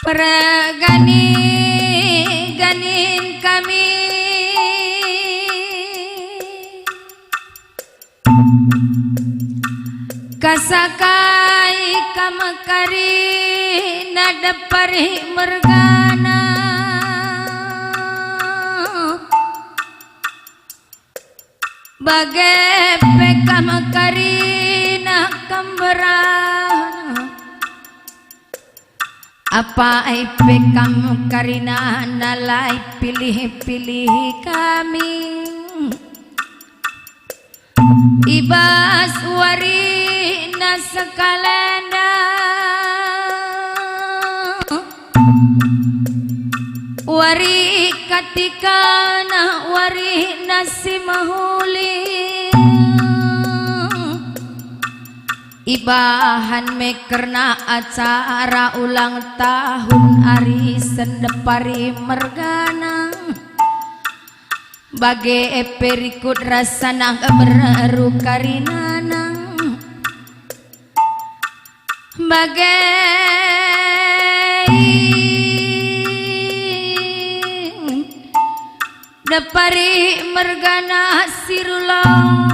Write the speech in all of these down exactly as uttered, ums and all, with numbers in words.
Pergani-ganin kami, kasakai kam kerina Depari mergana. Bage pe kam kerina Kemberana, apai pe kam kerina nalai pilih-pilih kami. I bas warina sekalenda, wari katikana, warina si mehuli, ibahan me kerna acara ulang tahun arisen Depari mergana. Bage pe rikut rasana beru karinana. Bage Depari mergana si rulong.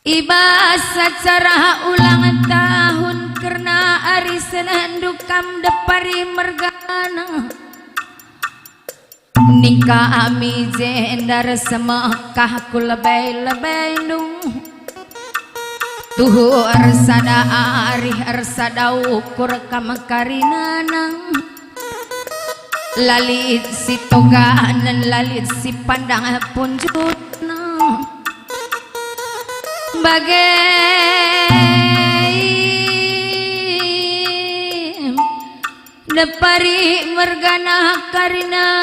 I bas acara ulang tahun kerna arisen Depari mergana, ning kami jenda ersemekah ku lebe-lebendu. Tuhu ersada arih ersada ukur kam karinana. La lit si toganen, la lit si pandang punjutna. Bage Depari mergana karina.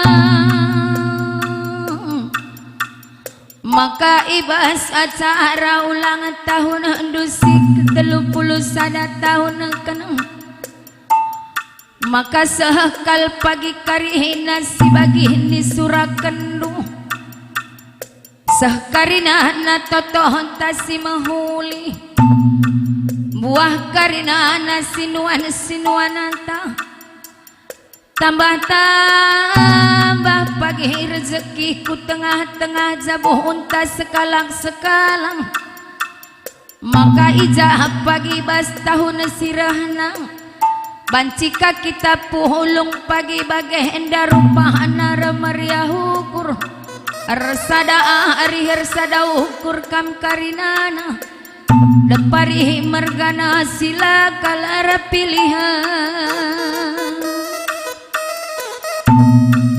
Maka i bas acara ulang tahun ndu si ketelu puluh sada tahun kena, maka seh kal pagi karina si bagi nisurahkenndu. Seh karinana totohenta si mehuli, buah karinana sinuan-sinuananta. Tambah-tambah pagi rejeki ku tengah-tengah jabuhenta sekalang-sekalang. Maka i ja pagi bas tahun si rehna, banci ka kita pulung pagi bage enda rupana ermeriah ukur. Ersada arih ersada ukur kam karinana. Depari mergana si la kal erpilihen.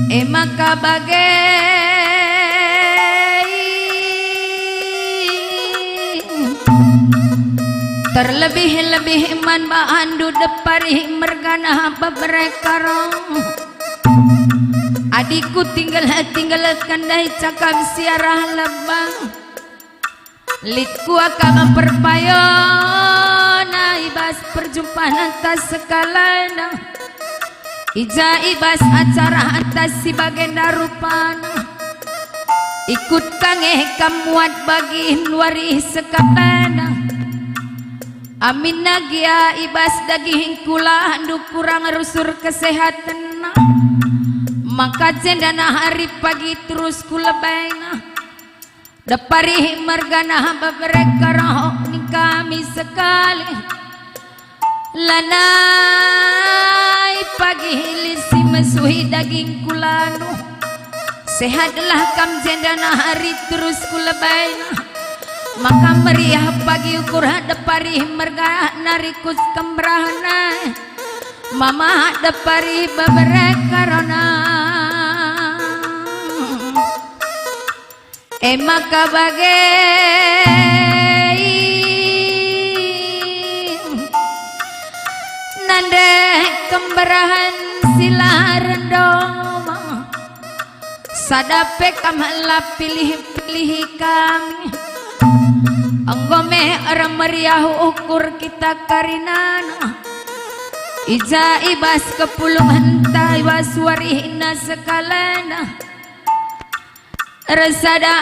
E maka bage, terlebih-lebih man bandu Depari mergana bebere karo. Adi kutinggel-tinggelken ndai cakap si arah lebang, lit kuakap perpayona i bas perjumpanta sekalenda. I ja i bas acaranta si bagenda rupana, ikut ka nge kam muat bagi wari sekalenda. Aminna gia i bas dagingku landu kurang rusur kesehatenna, maka jenda nari pagi terus kulebaina. Depari mergana beberek karo ni kami sekali. Lanai pagi lit si mesuhi dagingku landu. Sehatlah kam jenda nari terus kulebaina. Maka meriah pagi ukur depari mergana nari kus kemberahna. Mama depari beberek karona. E maka bage nande kemberahen si la rendoma. Sada pe kam la pilih-pilih kami. Enggo me ermeriah ukur kita karinana. I ja i bas kepulungenta i bas warina sekalana. Ersada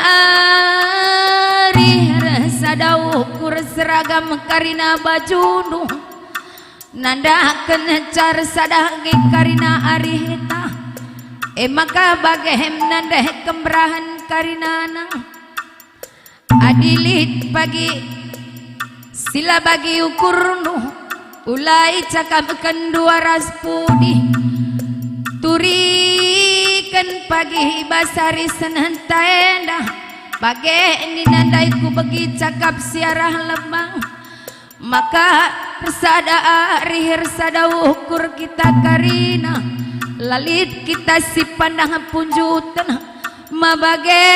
arih, ersada ukur seragam karina bajundu. Nandaken car sada nge karina arihta. E maka bage hem nande kemberahen karinana. Adi lit pagi si la bagi ukurndu, ula icakapken dua ras pudi. Turiken pagi i bas ari senenta enda, bage nina ndai kubegi cakap si arah lembang. Maka ersada arih ersada ukur kita karina, la lit kita si pandang punjuten. Ma bage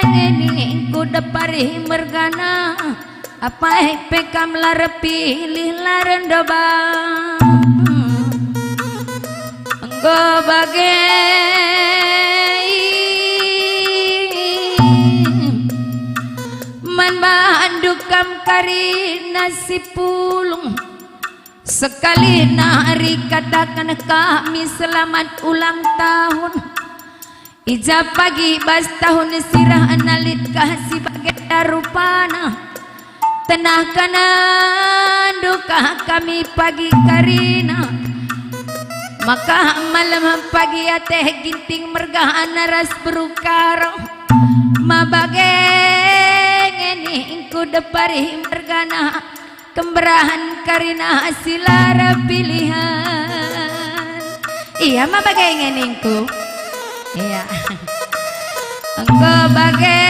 ngeningku depari mergana, apai pe kam la erpilih la rendoba. Enggo bage man bandu kam karina si pulung. Sekali nari kataken kami selamat ulang tahun. I ja pagi bas tahun si rehna lit ka si bagenda rupana. Tenah kanandu ka kami pagi karina. Maka malem pagi ate Ginting mergana ras beru Karo. Ma bage ngeningku depari mergana. Kemberahen karina si la erpilihen. Ia ma bage ngeningku. Ia. Enggo bage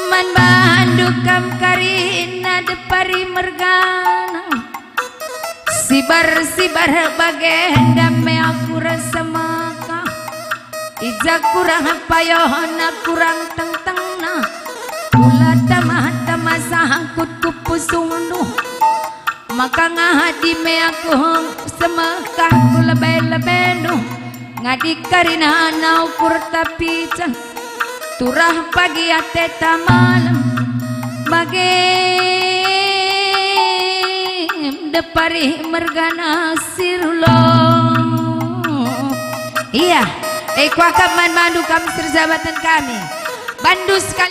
man bandu kam karina depari mergana. Sibar-sibar bagenda me aku rasa maka. I ja kurang payohna kurang tengtengna. Ula tama-tama sangkut ku pusungndu. Maka ngadi me aku semekah ku lebe-lebendu. Ngadi karina na ukur tapi ceng. Turah pagi ateta malem, bage depari mergana si rulo. Ia, e kuakap man bandu kam sersahabaten kami. Bandu sekali